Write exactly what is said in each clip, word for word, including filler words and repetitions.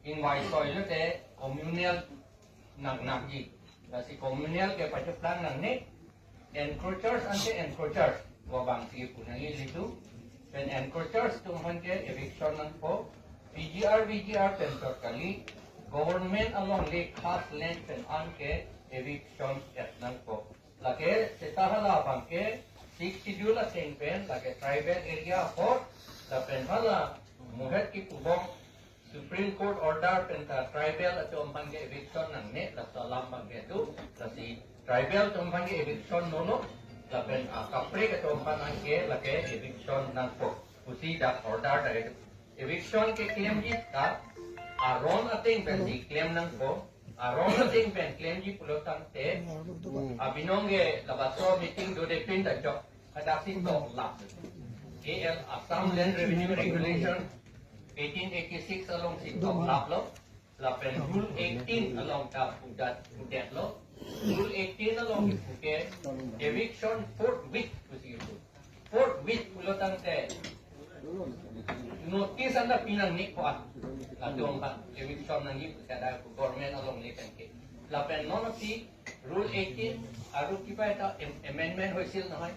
Ingwai soi lote communal nang nangji. Lasi communal ke pacheplang nangne, encroachers ante encroachers. Wabang si punang ilitum. Pen encroachers atum aphan ke eviction nangpo. P G R, V G R pen chot kali. Government alongle khas land pen an ke eviction et nangpo. Lake seta hala abang ke Sixth Schedule ateng pen, lake tribal area ahut, lapen hala mohet kipubong Supreme Court order pen ta tribal atum aphan ke eviction nangne, laso alam abang ke do, lasi tribal atum aphan ke eviction nono, lapen, ah, kaprek atum aphan ke lake eviction nangpo. Pusi dak order ta ke eviction keklemji ta aron ateng pensi klem nangpo. Aron ateng pen klemji pulo tangte, abinong ke labaso meeting dode pin ta chok, hadak si toklap. A L, Assam Land Revenue Regulation eighteen eighty-six along si toklaplo. Lapen Rule eighteen along ta pudet, pudetlo. Rule eighteen along ke eviction forthwith pusi pu. Forthwith pulo tangte notice anta pinang ni kuat. Latum aphan eviction nangji pu kada government alongle pen ke. Lapen non si Rule eighteen aru kiba ekta em-, amendment hoisil nohoi.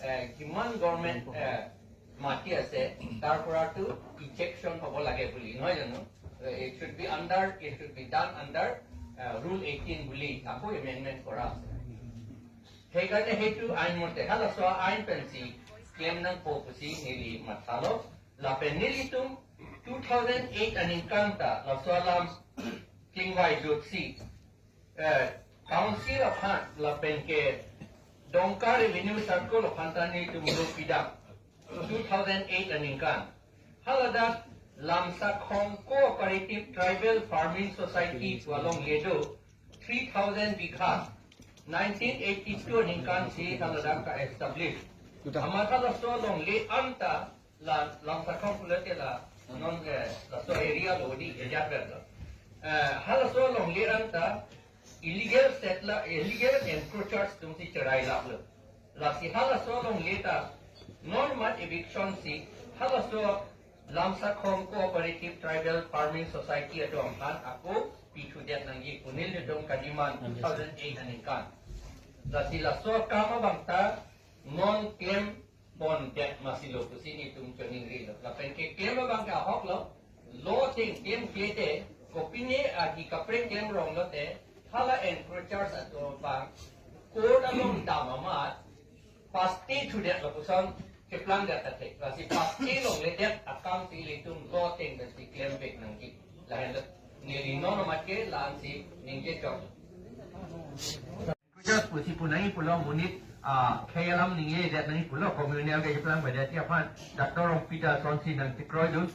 Eh, kiman government, eh, mati ase, তাৰ পৰাতো ejection হ'ব লাগে বুলি, নহয় জানো? Eh, it should be under, it should be done under, eh, Rule eighteen বুলি আকৌ amendment কৰা আছে। সেইকাৰণে সেইটো আইন মতে, হা, লাচোৱা আইন পেঞ্চি ক্লেম নাং পৌ পুচি নেলি মাথালো, লাপে নেলিtum two thousand eight aningkan ta, লাচোৱা লাম tingvai dotsi, eh, council aphan, lapen ke Dongka Revenue Circle aphan ta netum lo pidam, two thousand eight aningkan. Haladak Lamsakhong Cooperative Tribal Farming Society pu alongle do, three thousand bigha, nineteen eighty-two aningkan si haladak ka establish. Amat halaso alongle anta la Lamsakhong pulote la non, eh, laso area lo di ejat ber lo. Eh, halaso alongle anta illegal settler, illegal encroachers atumsi cherai laplo. Lasi halaso alongle ta non mat eviction si halaso Lamsakhong Cooperative Tribal Farming Society atum aphan ako pithudet nangji pu nelitum kadiman two thousand eight aningkan. Lasi laso akam abang ta non klem pondet masi lo pusi netum choningrilo. Lapen keklem abang ke ahok lo, law ateng klemkle te, kopine agi kaprek klem rong lote, hala encroachers atum abang court along dam amat, paste thudet lo puson keplang det athe. Lasi paste longledet akam si ilitum law ateng pensi klem vek nangji. Lahenlo neli non amat ke la-ansi ningje chok. Just pusi pu nangji pulo monit, ah, khei alam ningjedet nangji pulo, communal keplang badet aphan, Doctor Rongpi ta sonsi nangchekroidun.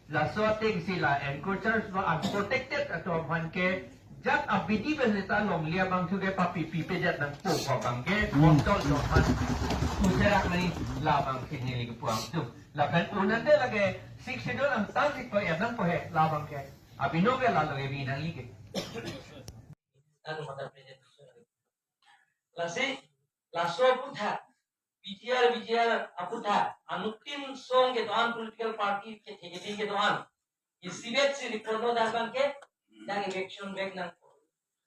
Laso ateng si la encroachers lo unprotected atum aphan ke jat abidi pen seta longle abang thu ke papi pipedet nangpo pu abang ke, hmm, botol lo aphan userak nangji labang si neli kepu-ang atum. Lapen unante lake Sixth Schedule angtan si ko-et nangpo he labang ke. Abinong ke lalo evi nangji ke. Anu mata presentation. Lasi, laso aputhak, P G R, V G R aputhak, anuttin song kedo-an political party kethe keding kedo-an, isibet si report lo dak abang ke, dak eviction vek nangpo.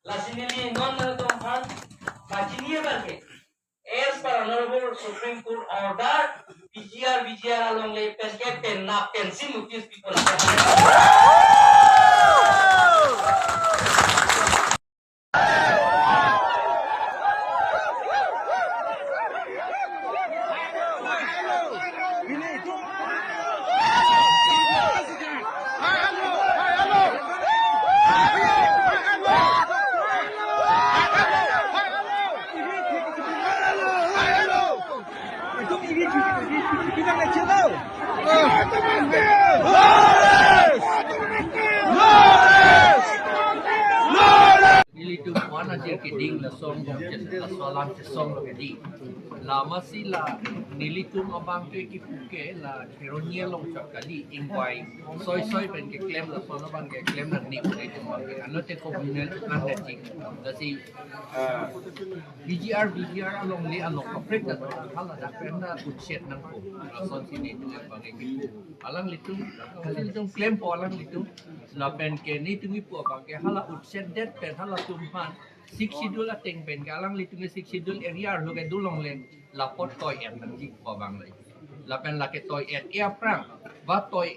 Lasi neli non nangtum aphan pachini abang ke, as per Honorable Supreme Court order, P G R, V G R alongle pen ke pen na pensi notice pipo na. keding lason, laso alam chesong lo keding. Lama si la nelitum abang ke kipu ke la Kheroni along chot kali, ingvai soi soi pen keklem lason abang keklem nangne pu nelitum abang ke. Ano te communal kan ne ching. Lasi, ah, B G R, B G R alongle along kaprek ta hala dak pen ta utset nangpo. Lasonsi nelitum abang ke kipu. Alanglitum, alanglitum klempo alanglitum. Lapen ke nelitum kipu abang ke hala utset det pen halatum aphan Sixth Schedule ateng pen ke alanglitum ke Sixth Schedule area arlo ke dolongle la apot toi-et nangji pu abang le. Lapen lake toi-et-e aphrang ba toi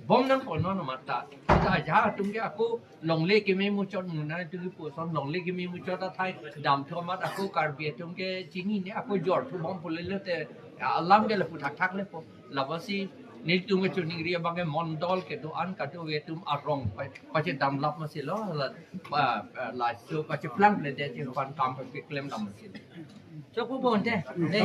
bom nangpo non mata. Seta ajahak atum ke ako longle keme muchot muna atum kipu ason longle keme muchot athai damthu amat ako Karbi atum ke chinine, ako jorthu bom pu lele te alam ke lapu thakthak lepo. Lasi nelitum kachiningri abang ke mondol kedo-an kadokave atum arong pa-, pachedam lap masi lo la, pa, pa, laso pacheplang le de chepan kam pacheklem dam masi. So pu bonte. Ne.